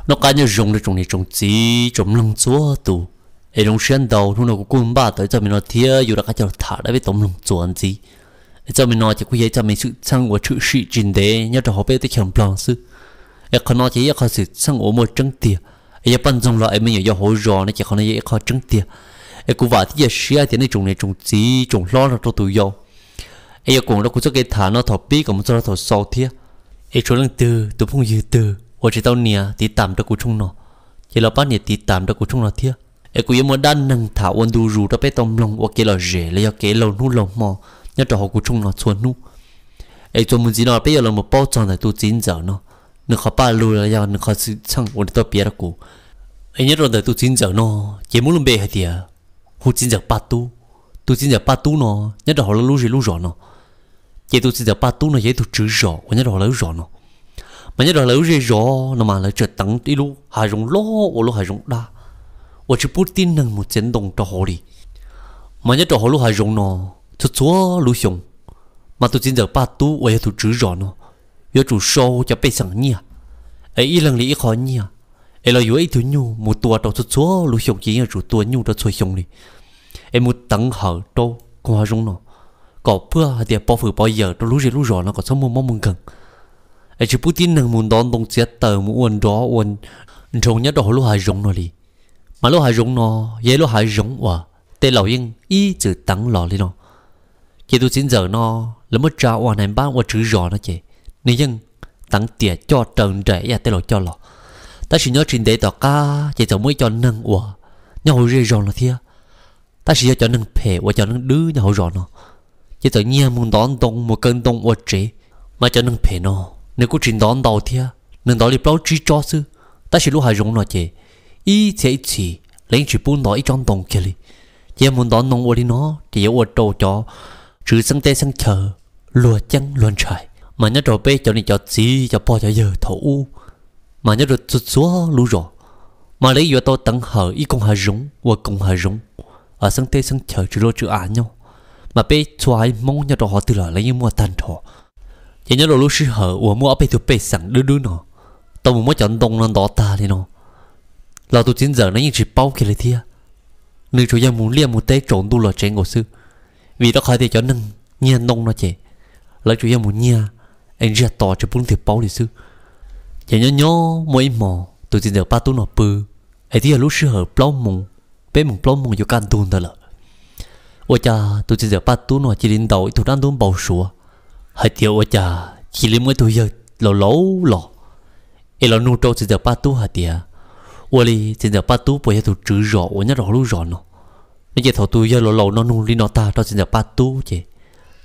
Noj qab nyob zoo rau tsoom niam tsoom txiv tsoom mloog txhua tus, es zoo siab ntau hnub no kuv kuj npaj tau ib txoj me no thiab yuav rov qab coj los tham rau peb tau mloog txuas ntxiv. Es txoj me no ces kuj yog ib txoj me xwm txheej uas tshwm sim tsis ntev nyob rau hauv peb teb chaws Nplog xwb. Es qhov no ces yog ib qho xwm txheej uas muaj tseeb tiag, es yog poj ntxoog los es me nyuam yau hauv zos no ces qhov no yog ib qho tseeb tiag. Es kuv vam thiab cia siab tias nej tsoom niam tsoom txiv tsoom hlob los rau tus yau es yuav koom rau kuv txoj kev tham no thaum pib kom mus txog rau thaum xaus thiab. Es tsuas leej twg tus phooj ywg twg uas tsis tau nias tiv tam rau kuv tshooj no, ces los pab nias tiv tam rau kuv tshooj no thiab. Es kuv yuav muaj dab neeg tham ua ntu zus rau peb tau mloog ua kev lom zem los yog kev laug hnub laug hmo nyob rau hauv kuv tshooj no txhua hnub. Es txuas mus ntxiv no peb yuav los mus paub txog ntawm tus txiv ntxawm no, nws qhov paj lug los yog nws qhov xwm txheej uas nws tau piav rau kuv. Es nyob rau ntawm tus txiv ntxawm no, ces muab lub npe hais tias hu txiv ntxawm Paj Tub. Tus txiv ntxawm Paj Tub no nyob rau hauv lawv lub zej lub zos no, ces tus txiv ntxawm Paj Tub no yog ib tug tswv zos uas nyob rau hauv lawv lub zos no. Mas nyob rau lawv lub zej zos no mas lawv tseem teev ib lub hav zoov loj ua lub hav zoov dab uas tsis pub tib neeg mus txiav ntoo rau hauv li. Mas nyob rau hauv lub hav zoov no txhua txhua lub xyoo, mas tus txiv ntxawm Paj Tub uas yog tus tswv zos no yuav tsum sau cov pej xeem nyiaj, es ib leeg li ib qho nyiaj, es los yuav ib tug nyuj mus tua rau txhua txhua lub xyoo, ces yeej yuav tsum tua nyuj rau txhua xyoo li, es mus teev hawm rau koog hav zoov no kom pab hais tias pov fwm pov yawm rau lub zej lub zos no kom txhob muaj mob muaj nkeeg, es tsis pub tib neeg mus ntov ntoo txiav taws mus ua nrov ua nroo nyob rau hauv lub hav zoov no li. Mas lub hav zoov no yog ib lub hav zoov uas tej laus yeej ib txwm teev los li no. Ces tus txiv ntxawm no lawv muab tsa ua nais npab ua tswv zos no ces nws yeej teev tiam coj raws nraim ib yam tej laus coj los. Tab sis nyob tsis ntev tom qab ces txawm muaj ib co neeg uas nyob hauv zej zos no thiab, tab sis yog cov neeg phem uas cov neeg dwb nyob hauv zos no, ces txawm nyiag mus ntov ntoo mus kaw ntoo ua tsev. Mas cov neeg phem no nws kuj tsis ntov ntau thiab, nws ntov li plaub tsib tsob xwb, tab sis lub hav zoov no ces ib txhia ib txhis lawv yeej tsis pub ntov ib tsob ntoo kiag li. Ces yog mus ntov ntoo ua li no ces yuav ua rau cov tswv xeeb teb xeeb chaw luag ceeb luag ntshai. Mas nyob rau peb cov niam cov txiv cov pog cov yawg thaum ub, mas nyob rau txhua txhua lub zos, mas lawv yuav tau teev hawm ib koog hav zoov ua koog hav zoov xeeb teb xeeb chaw tswv luaj tswv av nyob. Mas peb txhua haiv Hmoob nyob rau qhov twg los lawv yeej muaj tag nrho. Ces nyob rau lub sij hawm uas muaj ob peb tug pej xeem dwb dwb no tau mus muab cov ntoo no ntov tag li no los tus txiv ntxawm no yeej tsis paub kiag li thiab. Nws tsuas yog mus liaj mus teb tsaus ntuj los tsev nkaus xwb, vim rau qhov tias cov neeg nyiag ntoo no ces lawv tsuas yog mus nyiag es ntsiag to tsis pub leej twg paub li xwb. Ces nyob nyob muaj ib hmo tus txiv ntxawm Paj Tub no pw, es twb yog lub sij hawm plaub moos, peb moos plaub moos yuav kaj ntug ntawd lawm. Ua cas tus txiv ntxawm Paj Tub no cia li ntaus ib tug dab ntub npau suav hais tias ua cas cia li muaj ib tug yawg laus laus los, es los nug rau txiv ntxawm Paj Tub hais tias, ua li txiv ntxawm Paj Tub puas yog tus tswv zos uas nyob rau hauv lub zos no? No ces thaum tus yawg laus laus no nug li no tag rau txiv ntxawm Paj Tub ces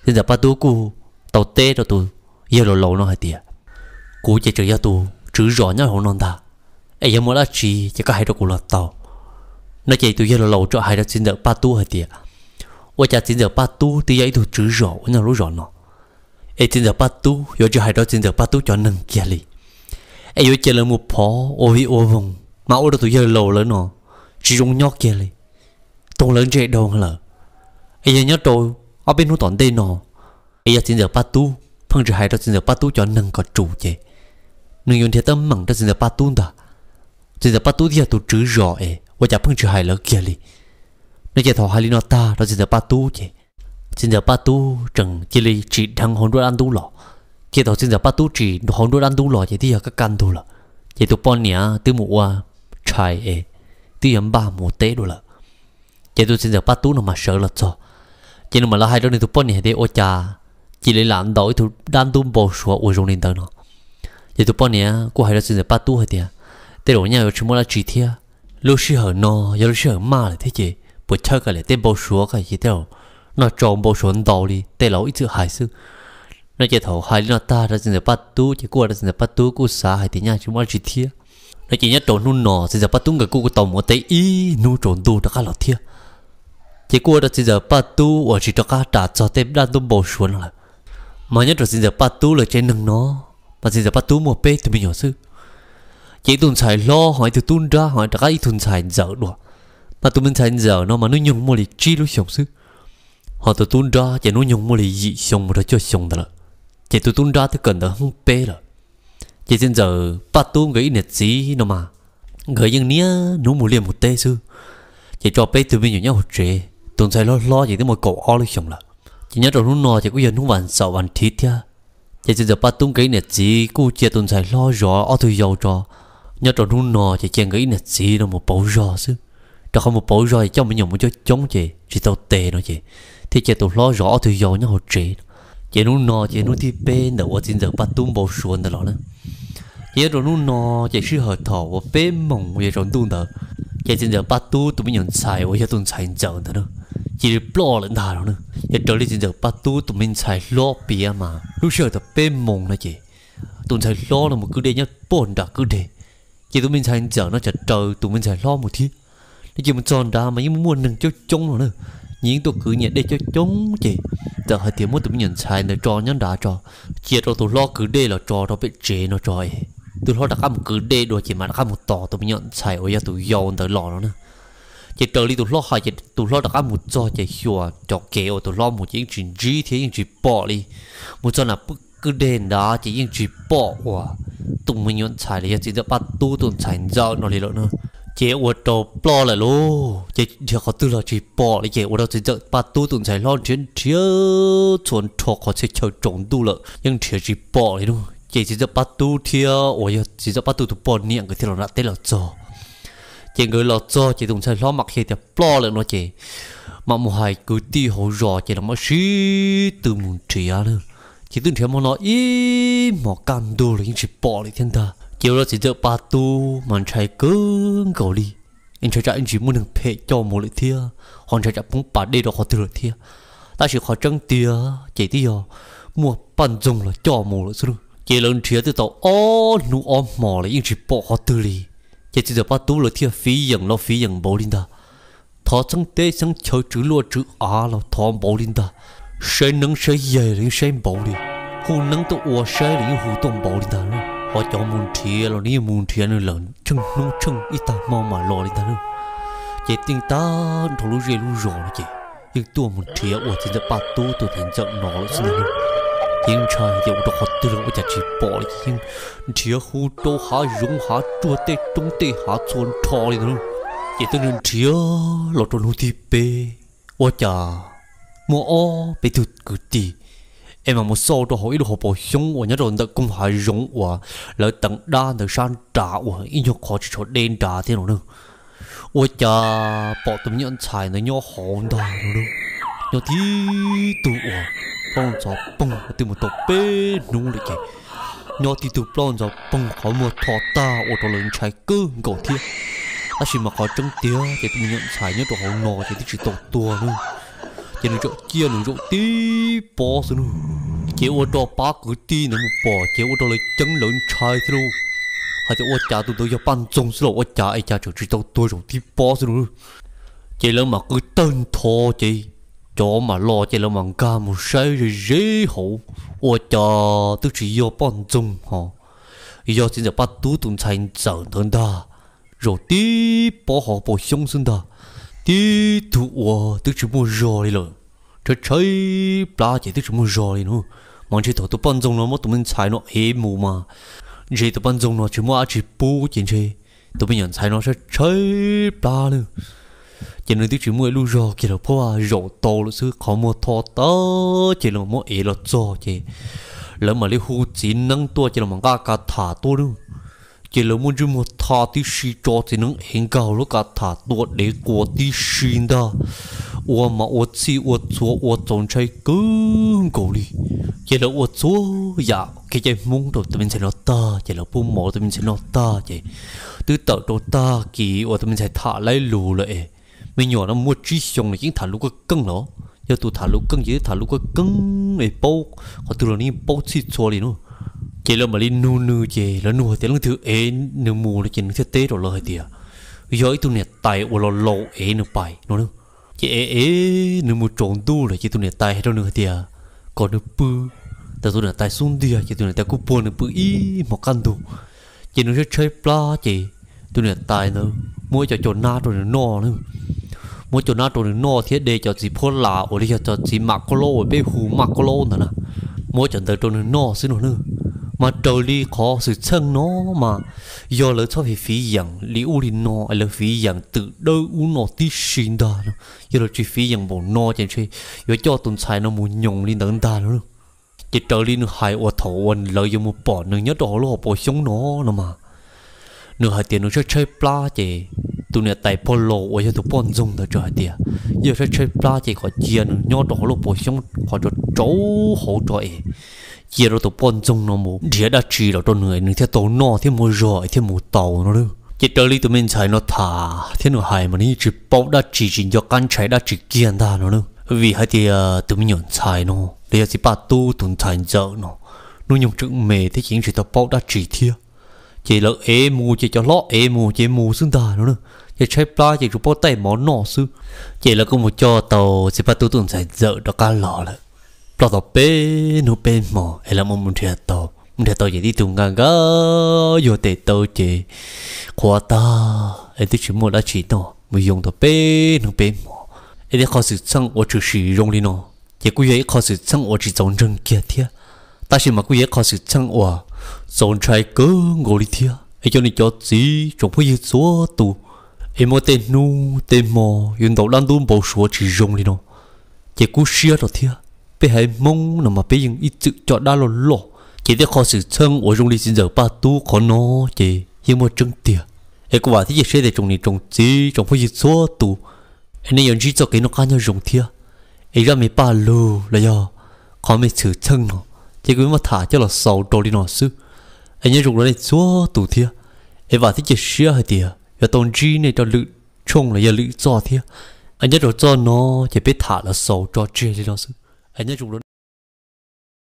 txiv ntxawm Paj Tub kuj tau teb rau tus yawg laus laus no hais tias, kuv ces tseem yog tus tswv zos nyob hauv no ntag, es yog muaj dab tsi ces koj hais rau kuv los tau. No ces tus yawg laus laus txawm hais rau txiv ntxawm Paj Tub hais tias, ua cas txiv ntxawm Paj Tub twb yog ib tug tswv zos uas nyob lub zos no, es txiv ntxawm Paj Tub yuav tsis hais rau txiv ntxawm Paj Tub cov neeg kiag li, es yuav cia lawv mus phov ua vij ua voog mas ua rau tus yawg laus lawv no tsis zoo nyob kiag li, tuag lawv ntsej dhau lawm. Es yog nyob rau ob peb hnub tom ntej no, es yog txiv ntxawm Paj Tub pheej tsis hais rau txiv ntxawm Paj Tub cov neeg kom tsum ces nws yuav nrhiav teeb meem rau txiv ntxawm Paj Tub ntag. Txiv ntxawm Paj Tub twb yog tus tswv zos es ua cas pheej tsis hais lawv kiag li? No ces thaum hais li no tag rau txiv ntxawm Paj Tub ces txiv ntxawm Paj Tub tseem cia li tsim dheev hauv nruab dab ntub los. Ces thaum txiv ntxawm Paj Tub tsim hauv nruab dab ntub los ces twb yog kaj kaj ntug lawm, ces tus poj niam twb mus ua tshais es twb yuav npaj mus teb dua lawm. Ces tus txiv ntxawm Paj Tub no mas sawv los txog, ces nws mam los hais rau nws tus poj niam hais tias ua cas cia li lam ntaus ib tug dab ntub npau suav ua zoo li ntawd no. Ces tus poj niam kuj hais rau txiv ntxawm Paj Tub hais tias, tej zaum nyaj yuav tsis muaj dab tsi thiab, lub sij hawm no yog lub sij hawm maj lawm thiab ces puas chawj kav liam tej npau suav ko ces tej zaum noj tsau npau suav ntau li tej laus ib txwm hais xwb. No ces thaum hais li no tag rau txiv ntxawm Paj Tub ces kuj ua rau txiv ntxawm Paj Tub kuj xav hais tias nyaj tsis muaj dab tsi thiab. No ces nyob rau hnub no txiv ntxawm Paj Tub nkawd kuj tau mus ua teb ib hnub tsaus ntuj rov qab los thiab. Ces kuj ua rau txiv ntxawm Paj Tub uas tsis rov qab ras txog tej dab ntub npau suav no lawm. Mas nyob rau txiv ntxawm Paj Tub lawv tsev neeg no, mas txiv ntxawm Paj Tub muaj peb tug me nyuam xwb. Ces ib tug ntxhais hlob ho ib tug tub nrab ho rov qab ib tug ntxhais ntxawm dua. Mas tus me ntxhais ntxawm no mas hnub nyoog muaj li tsib lub xyoos xwb, ho tus tub nrab ces hnub nyoog muaj li yim xyoo mus rau cuaj xyoo ntawd lawm. Ces tus tub nrab twb kawm ntawv hoob peb lawm. Ces txiv ntxawm Paj Tub nkawd ib niam txiv no mas, nkawd yeej niaj hnub mus liaj mus teb xwb. Ces tso peb tug me nyuam nyob hauv tsev, tus ntxhais hlob hlob ces twb muaj kaum ob lub xyoos lawm. Ces nyob rau hnub no ces kuj yog hnub vas xaum vas thiv thiab. Ces txiv ntxawm Paj Tub nkawd ib niam txiv kuj cia tus ntxhais hlob zov ob tug yau tso. Nyob rau hnub no ces cia nkawd ib niam txiv no mus pauv zog xwb, rau qhov mus pauv zog es coj me nyuam mus coob coob ces tsis tau tes no ces thiaj cia tus hlob zov ob tug yau nyob hauv tsev. Ces hnub no ces hnub thib peb ntawm uas txiv ntxawm Paj Tub npau suav ntawd los na. Ces nyob rau hnub no ces sij hawm thaum uas peb moos uas yog tsaus ntuj ntawd, ces txiv ntxawm Paj Tub tus me nyuam ntxhais uas yog tus ntxhais ntxawm ntawd na, cia li ploj lawm ntag no na. Ces raws li txiv ntxawm Paj Tub tus me ntxhais hlob piav mas lub sij hawm thaum peb moos no ces tus ntxhais hlob no mus kwj dej nyob puag nram kwj deg, ces tus me ntxhais ntxawm no tseem raws tus me ntxhais hlob mus thiab. No ces mus txog nrad mas yeej muaj neeg coob coob no na, nyias yeej tuaj kwv nyias dej coob coob ces txawm hais tias muab tus me nyuam ntxhais ntawd tso nyob nrad tso, cia rau tus hlob kwv dej los tso rau pem tsev no tso es tus hlob rov qab mus kwv dej dua ces mam rov qab mus tos tus me nyuam ntxhais uas yog tus yau ntawd los no na. Ces raws li tus hlob hais ces tus hlob rov qab mus txog ces xyuas cov kev uas tus hlob mus ces yeej tsis ntsib thiab yeej tsis pom li. Mus txog nram kwj deg nrad ces yeej tsis pom uas tus me nyuam ntxhais los yog txiv ntxawm Paj Tub tus ntxhais ntxawm no li lawm na. Ces ua rau ploj lawm lauj, ces nrhiav qhov twg los tsis pom li ces ua rau txiv ntxawm Paj Tub tus ntxhais hlob nrhiav nrhiav txhua nrho qhov txhia chaw tsaus ntuj lawm yeej nrhiav tsis pom li lauj. Ces txiv ntxawm Paj Tub thiab uas yog txiv ntxawm Paj Tub tus poj niam nkawd thiaj los nram teb los txog. Ces nkawd los txog ces tus ntxhais hlob mam qhia tias ploj lawm no ces mam mus hais kwv tij hauv zos ces los mam sib tw mus nrhiav na. Ces twb nrhiav hmo no ib hmos kaj ntug los yeej tsis pom li thiab ntag. Ces ua rau txiv ntxawm Paj Tub mas ntshai kawg nkaus li, ntshai tsam ib ntsis muaj neeg phem coj mus lawm thiab ho ntshai tsam poob pas dej rau qhov twg lawm thiab. Tab sis qhov tseeb tiag ces twb yog muaj poj ntxoog los coj mus lawm xwb lauj. Ces lawv nrhiav twb tau ob hnub ob hmos los yeej tsis pom qhov twg li. Ces txiv ntxawm Paj Tub lawv thiaj fiv yeem los fiv yeem npaum li ntag, thov xeeb teb xeeb chaw tswv luaj tswv av los thov npaum li ntag, saib neeb saib yaig los yeej saib npaum li, hu neeb tuaj ua saib los yeej hu tuaj npaum li ntag. Ho cov mus nrhiav los nws yeej mus nrhiav nws lawm tsheej hnub tsheej ib tag hmo mam los li ntag na. Ces teej tag nrho lub zej lub zos no ces yeej tuaj mus nrhiav uas txiv ntxawm Paj Tub tus ntxhais ntxawm no lawm xwb ntag. Ces yeej ntshai tias ua rau qhov twg los ua cas tsis pom li ces yeej nrhiav hu rau hav zoov hav tsuag tej roob tej hav txhua nrho li ntag. Ces twb nrhiav los rau hnub thib peb, ua cas muaj ob peb tug kwv tij es mam mus xauj rau hauv ib lub hauv paus xyoob uas nyob rau ntawm koog hav zoov uas lawv teev dab ntawd sab nrad uas ib nyuag qhov tsis tshua deb nrad thiab no na. Ua cas pom tus me nyuam ntxhais ntawd nyob hauv ntag no na. Nyob tib tug uas plaub ntxhov poog twb mus tau peb hnub lawm ces nyob tib tug plaub ntxhov poog qhov muag tho tag ua rau lawv ntshai kawg nkaus thiab. Tab sis mas qhov tseeb tiag ces tus me nyuam ntxhais nyob rau hauv no ces twb tsis tau tuag na. Ces nws txawm ciaj nws zaum tib pob xwb no. Ces ua rau pab kwv tij ntawd mus pom ces ua rau lawv ceeb lawv ntshai thiab lauj, hais tias ua cas tus ntawd yog poj ntxoog xwb los ua cas es cas tseem tsis tau tuag zaum tib pob xwb no. Ces lawv mam qw tawg ntho ces cov mam los ces lawv mam nkag mus saib ze ze hauv, ua cas twb tsis yog poj ntxoog ho yog txiv ntxawm Paj Tub tus ntxhais ntxawm ntawd ntag. Zaum tib pob hauv paus xyoob xwb ntag, tib tug uas twb tsis muaj zog li lawm. Tshaib tshaib plab ces twb tsis muaj zog li no. Mas ntshe thaum tus poj ntxoog no muab tus me ntxhais no ev mus mas ntshe tus poj ntxoog no tsis muaj dab tsi pub ces ntshe tus me nyuam ntxhais no tshaib tshaib plab lawm. Ces nws twb tsis muaj ib lub zog kiag los phuab zaum tau lawm xwb, qhov muag tho tag ces lawv muab ev los txog ces lawv mam li hu txiv neeb tuaj ces los mam nqa ka tham tuaj na. Ces lawv muab ntsej muag tha tib si tso txiv neeb ev nkag lub ka tham tua dev quas tib si ntag. Ua mas ua txhij ua txhua ua txaus ntshai kawg nkaus li. Ces lawv ua txhua yam kev cai Hmoob rau tus me ntxhais no tag ces lawv pub mov tus me ntxhais no tag ces twb tawm rau tag kis uas tus me ntxhais tham laib lus lawm es me nyuam no muaj tsib xyoos los yeej tham lus koj keej los, yog tus tham lus keej ces twb tham lus koj keej es paub qhov twg los nws yeej paub txhij txhua li no. Ces lawv mam li nug nws ces lawv nug hais tias leej twg ev nws mus no ces nws thiaj teb rau lawv hais tias yog ib tug niam tais uas laus laus ev nws pais no na. Ces ev ev nws mus tsaus ntuj lawm ces tus niam tais hais rau nws hais tias kom nws pw ntawm tus niam tais xub ntiag ces tus niam tais kuj puag nws pw ib hmos kaj ntug. Ces nws tshaib tshaib plab ces tus niam tais ntawd muab ib co cua nab rau nws noj na. Muab cua nab rau nws noj thiab de cov txiv phuab las uas li yog cov txiv mam koj laub uas peb hu mam koj laub ntawd na, muab cov ntawd rau nws noj xwb no na. Mas raws li qhov xwm txheej no mas yog lawv txhob fiv yeem li ub li no es lawv fiv yeem twm dawb ub no tib si ntag no. Yog lawv tsis fiv yeem npaum no ces ntshe yuav coj tus ntxhais no mus nyoos li ntawd ntag no. Ces raws li nws hais uas thaum uas lawv yuav mus pom nws nyob rau hauv lub hauv paus xyoob no no mas nws hais tias nws tshaib tshaib plab ces tus niam tais pog laus uas yog tus poj ntxoog ntawd txawm hais tias yog tshaib tshaib plab ces kom cia nws nyob rau hauv lub paus xyoob qhov rau rau hauv tso es cia rau tus poj ntxoog no mus nrhiav dab tsi los rau nws nws thiaj tau noj thiab muaj zog es thiaj mus tau no lauj. Ces raws li tus me ntxhais no tham thiab nws hais mas nws yeej tsis paub dab tsi tsis nco qab ntshai dab tsi kiag ntag no lauj. Vim hais tias tus me nyuam ntxhais no los yog txiv Paj Tub tus ntxhais ntxawm no hnub nyoog tseem me thiab ces yeej tsis tau paub dab tsi thiab. Ces lawv ev mus ces cov hlob ev mus ces mus xwb ntag no na. Ces tshaib plab ces tsuas paub taij mov noj xwb. Ces lawv kuj mus coj tau txiv Paj Tub tus ntxhais ntxawm rov qab los lawm. Ploj tau peb hnub peb hmo es lawv mus nrhiav tau, mus nrhiav tau ces tib tug nkaj nkaj yuag tes taw ces qhuav tag es twb tsis muaj dab tsi noj mus yoo tau peb hnub peb hmo. Es tej qhov xwm txheej uas tshwm sim zoo li no ces kuj yog ib qhov xwm txheej uas tsis txaus ntseeg kiag thiab, tab sis mas kuj yog ib qhov xwm txheej uas txaus ntshai kawg nkaus li thiab. Es cov niam cov txiv tsoom phooj ywg txhua tus, es muaj tej hnub tej hmo yuav ntaus dab ntub npau suav tsis zoo li no ces kub siab rau thiab. Peb haiv Hmoob no mas peb yeej ib txwm coj dab loj loj, ces tej qhov xwm txheej uas zoo li txiv ntxawm Paj Tub qhov no ces yeej muaj tseeb tiag. Es kuv vam thiab cia siab tias tsoom niam tsoom txiv tsoom phooj ywg txhua tus es nej yuav ntsib txoj kev noj qab nyob zoo thiab. Es zaj me paj lug los yog qhov me xwm txheej no ces kuv muab tham coj los xaus rau li no xwb. Es nyob zoo rau nej txhua tus thiab. Es vam thiab cia siab hais tias yuav tau ntsib nej rau lwm tshooj los yog lwm txoj thiab. Es nyob rau txoj no ces peb tham los xaus tso tseg li no xwb. Es nyob zoo rau